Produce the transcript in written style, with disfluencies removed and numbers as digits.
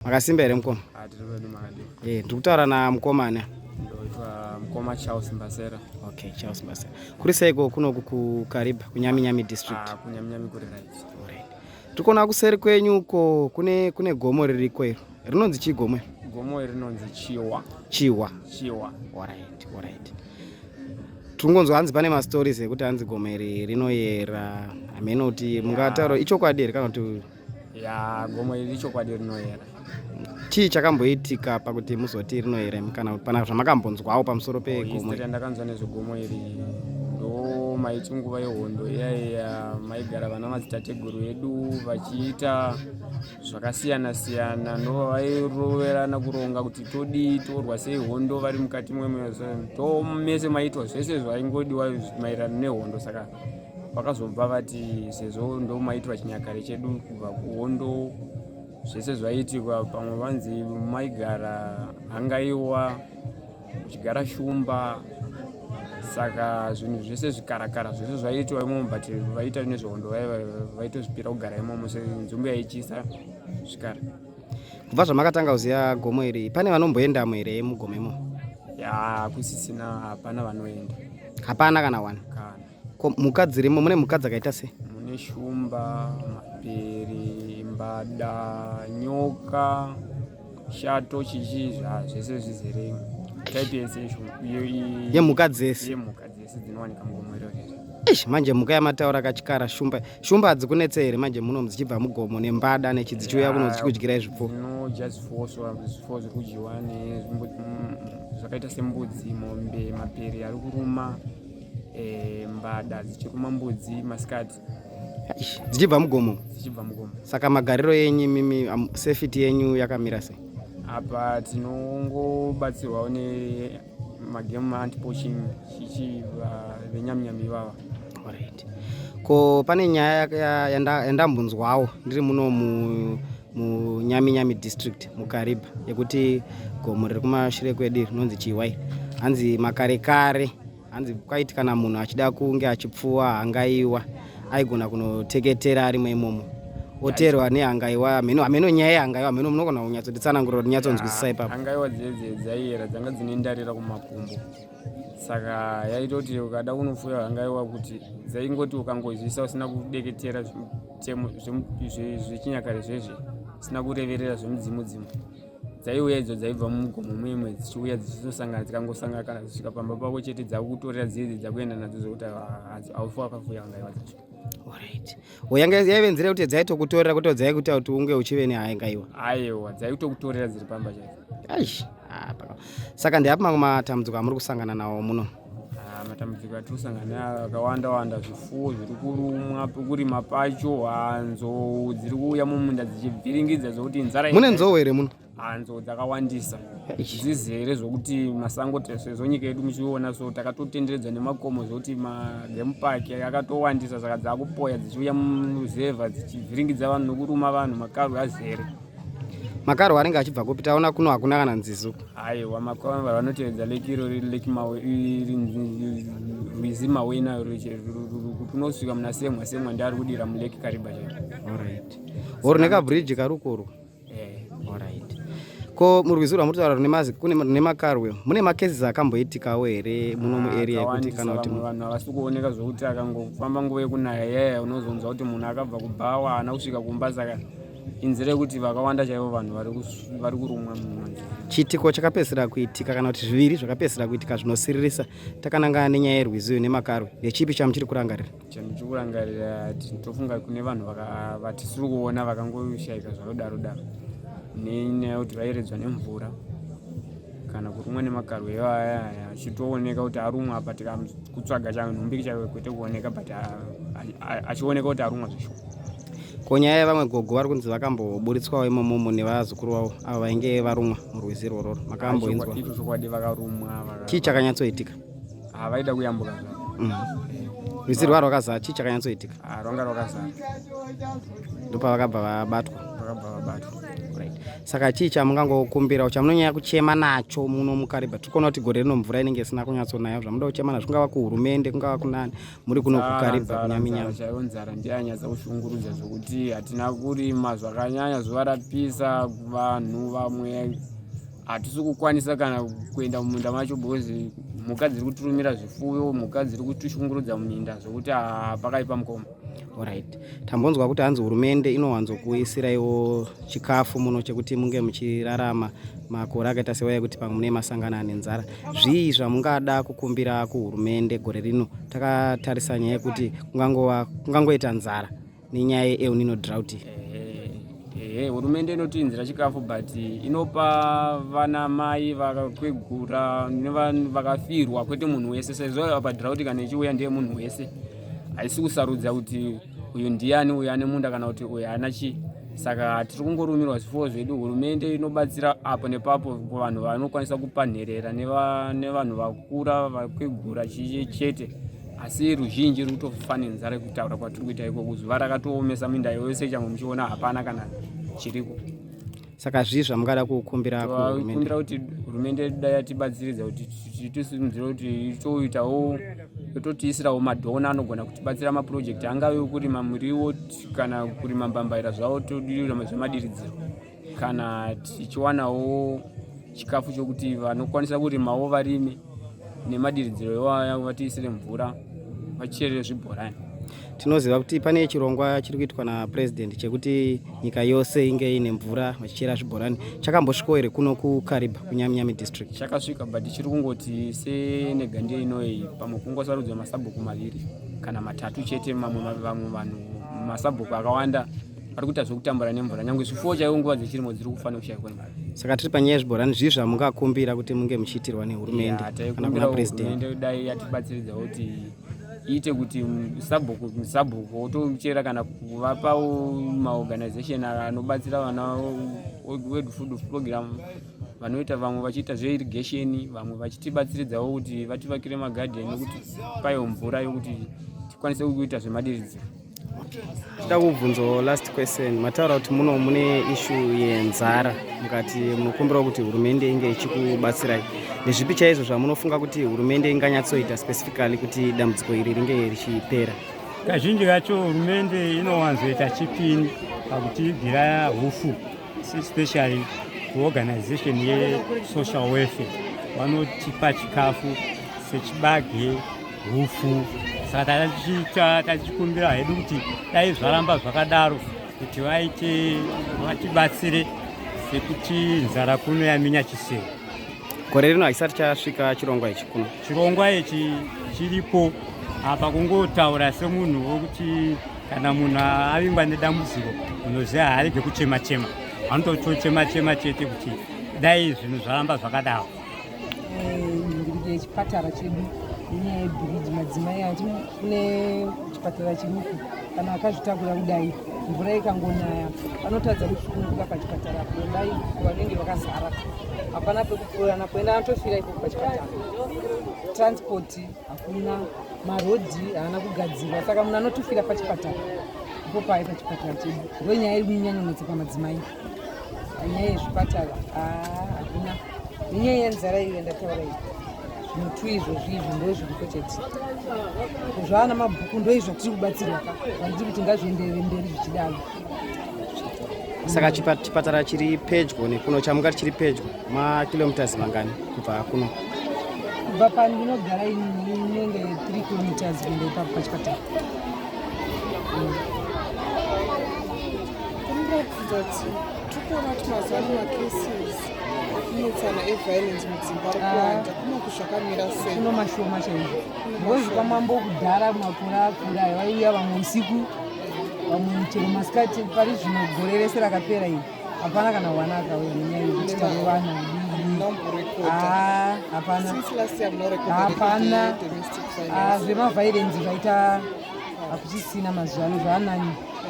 Makasimba here mukoma? Ah, tiri kwedu makadii? Eh, ndiri kutaura namukomana. Ndoitwa mukoma Charles Mbasera. Okay, Charles Mbasera. Kuri seiko kunoku kuKariba, kuNyaminyami district? Ah, kuNyaminyami kuri right. Alright. Tiri kuona kuseri kwenyu uko kune kune gomo ririko iro. Rinonzi chii gomo iro? Gomo iri rinonzi Chiwa. Chiwa. Chiwa. Alright, alright. Tiri hanzi pane mastories ekuti hanzi gomo iri rinoyera. Hameno kuti mungataura ichokwadi here kana kuti Ya, gomo iri ichokwadi rinoyera. Chii chakamboitika pakuti muzoti rinoyera kana pana zvamakambonzwawo pamusoro pegomo? History yandakanzwa nezvegomo iri ndo maiti nguva yehondo iya iya maigara vana madzitateguru edu vachiita zvakasiyana siyana, ndo vairoverana kuronga kuti todii, torwa sei hondo vari mukati ndo mese maiitwa zvese zvaingodiwa maererano nehondo. Saka vakazobva vati sezvo ndo maiitwa chinyakare chedu kubva kuhondo, zvese zvaiitikwa pamwe, vanzi maigara hangaiwa, muchigara shumba, saka zvinhu zvese zvikarakara zvese zvaiitwa imomo, but vaita nezvehondo vaitozvipira kugara imomo senzvimbo yaichisa zvikara. Kubva zvamakatanga kuziva gomo iri, pane vanomboendamo here mugomo imomo? Ya, kusisina, hapana vanoenda. Hapana kana one? Kana. Ko mhuka dzirimo, mune mhuka dzakaita sei? Mune shumba, mapere, mbada, nyoka, shato, chichi, zvese zvizere, type yese yemhuka dzese. Yemhuka dzese dzinowanika mugomo iroro. Ish, manje mhuka yamataura kachikara shumba, shumba hadzikunetse here manje muno dzichibva mugomo nembada nechi dzichiuya kuno dzichikudyirai zvipfuwo? Dzinodya zvipfuwo, so zvipfuwo zviri kudyiwa zvakaita sembudzi, mombe, mapere ari kuruma, mbada dzichiruma mbudzi masikati. Ish, dzichibva mugomo? Dzichibva mugomo. Saka magariro enyu mimi, safety yenyu yakamira sei? Apa tinongobatsirwawo nemagame anti-poaching chichi veNyaminyami ivava. Alright. Ko pane nyaya yandambonzwawo ndiri muno muNyaminyami district muKariba yekuti gomo riri kumashure kwedu rinonzi Chiwai, hanzi makare kare hanzi kwaiti kana munhu achida kunge achipfuwa hangaiwa aigona kunoteketera arimo imomo oteerwa nehangaiwa. Hameno, hameno nyaya yehangaiwa, hameno munogona kunyatsotitsanangurira kuti nyatsonzwisisa ipapo. Hangaiwa dzedze dzaiyera, dzanga dzine ndarira kumakumbo, saka yaitoti ukada kunofuya hangaiwa kuti dzaingoti ukangozvisa usina kudeketera zvimutemo zvechinyakare zvezve, usina kureverera zvemudzimu dzimu, dzaiuya idzo dzaibva mugomo muimwe dzichiuya dzichizosangana, dzikangosangana kana kusvika pamba pako chete dzakutorera dzidzi dzakuenda nadzo zvokuti haufi wakafuya hangaiwa dzacho. Alright. Yanga yaive nzira yekuti dzaitokutorera kuti dzaikuita kuti unge uchive nehangaiwa? Aiwa, dzaitokutorera dziri pamba chaidzo. Aish, ah, saka ndeapi mamwe matambudziko amuri kusangana nawo muno? Ah, matambudziko atiri kusangana nawo akawanda wanda, zvifuwo zviri kurumwa, pekurima pacho, hanzo dziri kuuya mumunda dzichibviringidza zvokuti nzara. Mune nzou here muno? Hanzo dzakawandisa, dzizere zvokuti masango, sezvo nyika yedu muchiona so takatotenderedzwa nemakomo zvokuti magame park akatowandisa, saka dzakupoya dzichiuya muruzevha dzichivhiringidza vanhu nokuruma vanhu, makarwe azere. Makarwe anenge achibva kupi? Taona kuno hakuna kana nzizi. Aiwa, makarwe vanotevedza lake irori, lake rwizi Mawena kunosvika muna Semwa. Semwa ndiari kudira mulake Kariba chaiko. Alright, oro nekabridge kari ukoro? Eh. Alright. Ko murwizi rwamuri kutaura rune mazi kune rune makarwe, mune macases akamboitikawo here muno muarea yekuti kana kuti Vamwe vanhu havasi kuoneka zvokuti akangofamba nguva yekunaya yaya unozonzwa kuti munhu akabva kubhawa haana kusvika kumba, saka inzira yekuti vakawanda chaivo vanhu vari kurumwa mumanzira. Chiitiko chakapedzisira kuitika kana kuti zviviri zvakapedzisira kuitika zvinosiririsa takanangana nenyaya yerwizi uyu nemakarwe ndechipi chamuchiri kurangarira? Chandichiri kurangarira, tofunga kune vanhu vatisiri kuona vakangoshayika zvakadaro daro nenyaya yekuti vairedzwa nemvura kana kurumwa nemakarwe ivaya, achitooneka kuti arumwa apa, tikakutsvaga chanhumbiki chaiwe kwete kuoneka, but achioneka kuti arumwa zveshuwa. Ko nyaya yevamwe gogo vari kunzi vakamboburitswawo imomomo nevazukuru vavo avo vainge varumwa murwizi irwororo, makamboinzwa? Icho chokwadi, vakarumwa. Chii chakanyatsoitika? Vaida kuyambuka zvavo. Rwizi rwa rwakazara, chii chakanyatsoitika? Ah, rwanga rwakazara. Ndopavakabva vabatwa? Vakabva vabatwa. Right. Saka chii chamungangokumbirawo chamunonyanya kuchema nacho muno muKariba? Tiri kuona kuti gore rino mvura inenge isina kunyatsonaya. Zvamunoda kuchema nazvo kungava kuhurumende, kungava kunani, muri kuno kuKariba kuNyaminyami. Chaiyo nzara ndiyo yanyatsa kushungurudza zvokuti hatina kurima zvakanyanya, zuva rapisa, vanhu vamwe hatisi kukwanisa kana kuenda mumunda macho because mhuka dziri kutirumira zvifuyo, mhuka dziri kutishungurudza muminda zvokuti pakaipa mukoma. Alright. Tambonzwa kuti hanzi hurumende inowanzokuisiraiwo chikafu muno chekuti munge muchirarama makore akaita sewaya ekuti pamwe mune masangana nenzara. Zvii zvamungada kukumbira kuhurumende gore rino takatarisa nyaya yekuti kungangoita nzara nenyaya yeEl Nino drought? Ehe, hurumende inotiinzira chikafu but inopa vana mai vakakwegura nevanhu vakafirwa, kwete munhu wese, sezvo apa drought kana ichiuya ndeye munhu wese, haisi kusarudza kuti uyu ndiani, uyu ane munda kana kuti uyu haana chii. Saka tiri kungorumirwa zvifuwo zvedu. Hurumende inobatsira apo nepapo kuvanhu vanokwanisa kupa nherera nevanhu vakura vakwegura chete, asi ruzhinji ruri kutofa nenzara kutaura kwatiri kuita ikoko. Zuva rakatoomesa minda yose, changwe muchiona hapana kana chiriko. Saka zvii zvamungada kukumbira kuhurumende? Kumbira kuti hurumende dai yatibatsiridza kuti tisimudzire, kuti itoitawo, itotiisirawo madhona anogona kutibatsira mapurojekti, angave ekurima muriwo kana kurima mbambaira zvavo, todirira zvemadiridziro, kana tichiwanawo chikafu chokuti vanokwanisa kurimawo varime nemadiridziro iwaya, vatiisire mvura, vacherere zvibhorani. Tinoziva kuti pane chirongwa chiri kuitwa napurezidendi chekuti nyika yose inge ine mvura vachichera zvibhorani. Chakambosvikawo here kuno kuKariba, kuNyaminyami district? Chakasvika, but chiri kungoti seNegandiye inoyi pamwe kungosarudzwa masabhuku 2 kana 3 chete. Mamwe vamwe vanhu, masabhuku akawanda vari kuita zvekutambura nemvura, nyange zvifuwo chaiwo nguva dzechirimo dziri kufa nekushayikwa mvura. Saka tiri panyaya yezvibhorani, zvii zvamungakumbira kuti munge muchiitirwa nehurumende kana kuna purezidendi? Hurumende dai yatibatsiridza kuti iite kuti sabhuku otochera kana kuvapawo maorganization anobatsira vana World Food Program vanoita, vamwe vachiita zveirrigation, vamwe vachitibatsiridzawo kuti vativakire magadheni ekuti paiwo mvura yokuti tikwanise kuita zvemadiridziro. Tida kubvunzawo last question. Mataura kuti muno mune issue yenzara, mukati munokumbirawo kuti hurumende inge ichikubatsirai. Ndezvipi chaizvo zvamunofunga kuti hurumende inganyatsoita specifically kuti dambudziko iri ringe richipera? Kazhinji kacho hurumende inowanzoita chipini pakutiigira hufu, especially kuorganization yesocial welfare, vanotipa chikafu sechibage, hufu. Saka tachikumbira hedu kuti dai zvaramba zvakadaro, kuti vaite vatibatsire, sekuti nzara kuno yaminya chisero. Gore rino hachisati chasvika chirongwa ichi kuno? Chirongwa ichi chiripo apa, kungotaura semunhu wekuti kana munhu avingwa nedambudziko, unoziva haarege kuchema chema, anototochema chema chete kuti dai zvinhu zvaramba zvakadaro. Nhingiriko yechipatara chedu nenyaya yebhiriji, madzimai ati kune chipatara chiduku, kana akazvitakura kudai, mvura ikangonaya vanotadza kusununguka pachipatara apo. Dai vanenge vakazara, hapana pekupfuura napo, ende anotofira ikoko pachipatara. Transport hakuna, marodhi haana kugadzirwa, saka munhu anotofira pachipatara ipo pai pachipatara chedu. Ndo nyaya iri kunyanyonetsa pamadzimai. Nyaya yezvipatara hakuna, nenyaya yenzara iyo yandataura iyi. Zvinhu izvozvi izvi ndo zviripo chete. Zvaana mabhuku ndo izvo tiri kubatsirwa ka, vandiri kuti ngazvienderere mberi zvichidaro. Saka chipatara chiri pedyo nekuno, chamungati chiri pedyo, makilometers mangani kubva kuno? Kubva pandinogara inini inenge 3 kilometers kuenda ipapo pachipatara. Kunoratidza kuti tiri kuona kuti mazuva ano macases ekumetsana, eviolence mudzimba ari kuwanda. Kunoku zvakamira sei? Kuno mashoma chaizvo, because kwamambo kudhara, makore akura aya, vaiuya vamwe usiku, vamwe chero masikati. Pari zvino gore rese rakapera iri hapana kana wana akauya nenyaya yekuti tarovana. Munomborekodha? Hapana. Since last year munorekodha? Hapana. Domestic violence? Zvemaviolence zvaita hakuchisina mazuva ano, zvaanani.